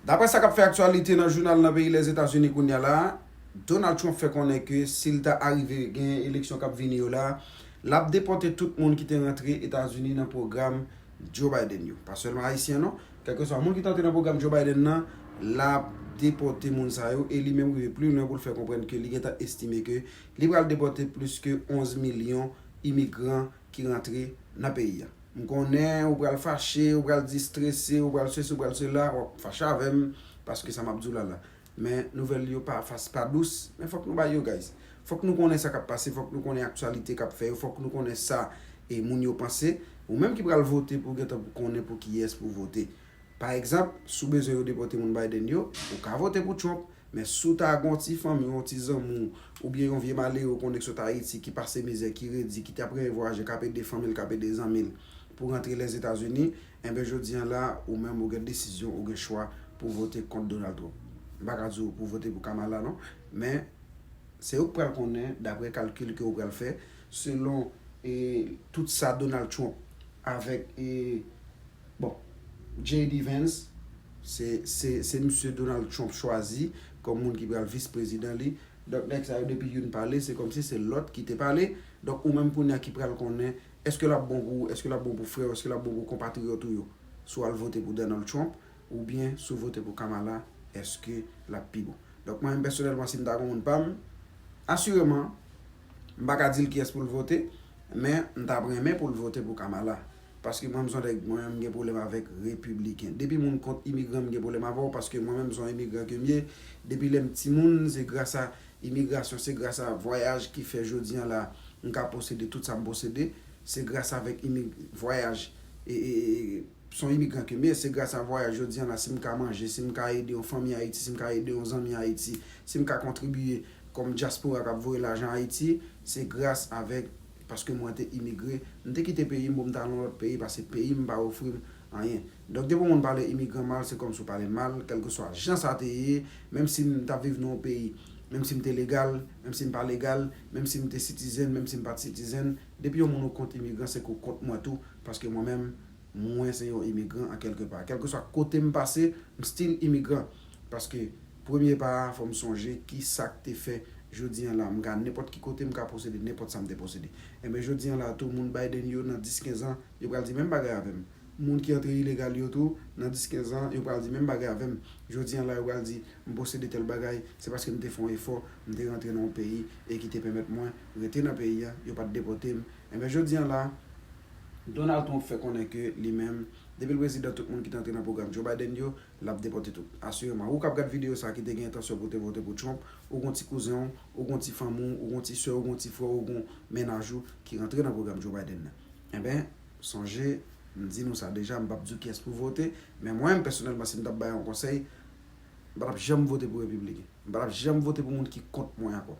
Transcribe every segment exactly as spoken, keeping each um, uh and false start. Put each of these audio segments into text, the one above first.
Daprè sa k ap fè aktyalite nan jounal nan peyi Lèzetazini kounye a la, Donald Trump fè konnen ke si l ta arive gen eleksyon k ap vini yo la, l ap depòte tout moun ki te rantre Etazini nan pwogram Joe Biden yo. Pa sèlman Ayisyen non, kèlkeswa moun ki te rantre nan pwogram Joe Biden nan, l ap depòte moun sa yo e li menm rive pli lwen pou l fè konprann ke li gentan estime ke li pral depòte plis ke onz milyon imigran ki rantre nan peyi a. M konnen ou pral fache, ou pral di strese, ou pral sesi, ou pral sela, w ap fache avè m paske sa m ap di w la la. Men nouvèl yo pa fas pa dous, men fòk nou bay yo guys. Fòk nou konnen sa k ap pase, fòk nou konnen aktyalite k ap fè yo, fòk nou konnen sa e moun yo panse. Ou menm ki pral vote pou gentan pou konnen pou kiyès pou vote. Pa egzanp, si w bezwen yo depòte moun Biden yo, ou ka vote pou Trump, men si w ta gen yon ti fanmi w, yon ti zanmi w, oubyen yon vye malere w konnen ki sot Ayiti, ki pase mizè, ki redi, ki t ap renmen vwayaje, k ap ede fanmi l, k ap ede zanmi l pou rantre Lèzetazini, enben jodi a la, ou menm ou gen desizyon, ou gen chwa pou vote kont Donald Trump. M pa ka di w pou vote pou Kamala non, men se ou k pral konnen daprè kalkil ke ou pral fè, selon e, tout sa Donald Trump avèk e, bon, J D Vance, se, se, se misye Donald Trump chwazi kòm moun ki pral vis prezidan li. Donk nèg sa yo depi youn pale, se kòmsi se lòt ki te pale. Donk ou menm kounye a ki pral konnen èske l ap bon pou ou, èske l ap bon pou frè w, èske l ap bon pou konpatriyòt ou yo. Si w al vote pou Donald Trump, oubyen si w vote pou Kamala, èske l ap pi bon? Donk mwen menm pèsonèlman si m ta gen yon moun pa m, asireman, m pa ka di l kiyès pou l vote, men m t ap renmen pou l vote pou Kamala. Paske mwen menm se yon nèg, mwen menm m gen pwoblèm avèk repibliken. Depi moun kont imigran, m gen pwoblèm avè w, paske mwen menm se yon imigran ke m ye. Depi lè m timoun, se gras a imigrasyon, se gras a vwayaj ki fè jodi a la, m ka posede tout sa m posede. Se gras avèk imi-, vwayaj e, e, e, se yon imigran ke m ye, se gras a vwayaj jodi a la, si m ka manje, si m ka ede yon fanmi Ayiti, si m ka ede yon zanmi Ayiti, si m ka kontribiye kòm dyaspora k ap voye lajan Ayiti, se gras avèk, paske mwen te imigre, m te kite peyi m pou m ta al yon lòt peyi, paske peyi m pa ofri m anyen. Donk depi yon moun pale imigran mal, se kòmsi w pale l mal, kèlkeswa jan sa te ye, menm si m t ap viv nan yon peyi, menm si m te legal, menm si m pa legal, menm si m te citizen, menm si m pa t citizen, depi yon moun ou kont imigran, se ke w kont mwen tou, paske mwen menm, mwen se yon imigran an kèlke pa. Kèlkeswa kote m pase, m still imigran. Paske premye pa a, fò m sonje kisa k te fè jodi a la, m ka nenpòt ki kote, m ka posede nenpòt sa m te posede. Enben jodi a la tou, moun Biden yo nan dis kenz an, yo pral di menm bagay avè m. Moun ki antre ilegal yo tou, nan dis kenz an, yo pral di menm bagay avè m. Jodi a la, yo pral di, m posede tèl bagay, se paske m te fè yon efò, m te rantre nan yon peyi e ki te pèmèt mwen rete nan peyi a, yo pa t depòte m. Enben jodi a la, Donald Trump fè konnen ke li menm, depi l prezidan, tout moun ki t antre nan pwogram Joe Biden yo, l ap depòte tout. Asireman, ou k ap gad videyo sa ki te gen entansyon pou te vote pou Trump, ou gon ti kouzen w, ou gon ti fanmi w, ou gon ti sè w, ou gon ti frè w, ou gon mennaj ou ki rantre nan pwogram Joe Biden nan. Enben, sonje, m di nou sa deja, m p ap di w kiyès pou vote, men mwen menm pèsonèlman, si m t ap bay yon konsèy, m pa t ap janm vote pou repibliken. M pa t ap janm vote pou moun ki kont mwen ankò.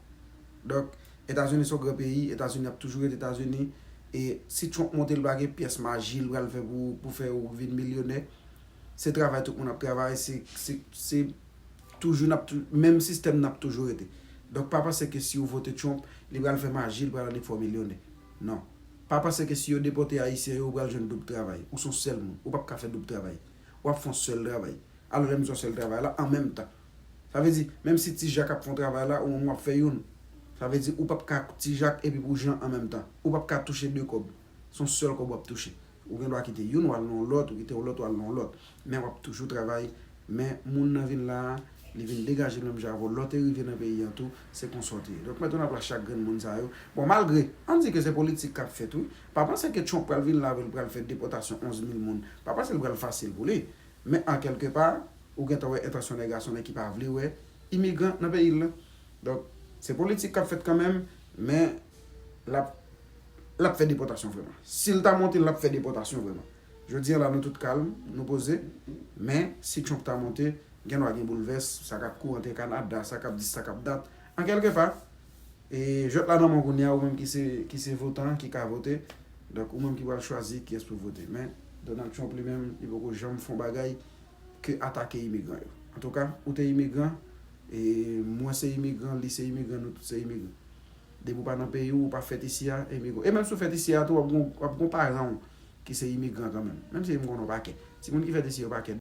Donk, Etazini se yon gran peyi, Etazini ap toujou rete Etazini. E si Trump monte, l pa gen pyès maji l pral fè pou, pou fè ou vin milyonè. Se travay tout moun ap travay, se, se, se toujou n ap tou-, menm sistèm n ap toujou rete. Donk, pa panse ke si ou vote Trump, li pral fè maji, li pral annik fè w milyonè. Non. Pa panse ke si yo depòte Ayisyen yo, ou pral jwenn doub travay. Ou se yon sèl moun. Ou p ap ka fè doub travay. W ap fè yon sèl travay. Alò, lè m di yon sèl travay la, an menm tan. Sa vle di, menm si Ti Jak ap fè yon travay la, ou menm w ap fè youn. Sa vle di, ou p ap ka Ti Jak epi pou Jan an menm tan. Ou p ap ka touche de kòb. Se yon sèl kòb w ap touche. Ou gen dwa kite youn, w al nan yon lòt, ou kite yon lòt, w al nan yon lòt. Men w ap toujou travay. Men moun nan vin la a, li vin degaje l menm jan avè w. Lè w te rive nan peyi an tou, se konsa w te ye. Donk, mwen tou nan plas chak grenn moun sa yo. Bon, malgre, ann di ke se politik k ap fèt, wi. Pa panse ke Trump pral vin la avè l, pral fè depòtasyon onz mil moun. Pa panse l pral fasil pou li. Men an kèlke pa, ou gentan wè entansyon nèg la, se yon nèg ki pa vle wè imigran nan peyi l lan. Donk, se politik k ap fèt kanmenm, men l ap, l ap fè depòtasyon vrèman. Si l ta monte, l ap fè depòtasyon vrèman. Jodi a la, nou tout kalm, nou poze, men si Trump ta monte, gen dwa gen boulvès, sa k ap kouri ant Kanada, sa k ap dis, sa k ap dat. An kèlke pa, e jwèt la nan men w kounye a, ou menm ki se, ki se votan, ki ka vote. Donk, ou menm ki pral chwazi kiyès pou vote. Men, Donald Trump li menm, li poko janm fè yon bagay ke atake imigran yo. Antouka, ou te imigran, e mwen se imigran, li se imigran, nou tout se imigran. Depi w pa nan peyi w, ou pa fèt isi a, imigran. E menm si w fèt isi a tou, w ap gon, w ap gon paran w ki se imigran kanmenm. Menm si m konnen w pa kè. Timoun ki fèt isi yo pa kè.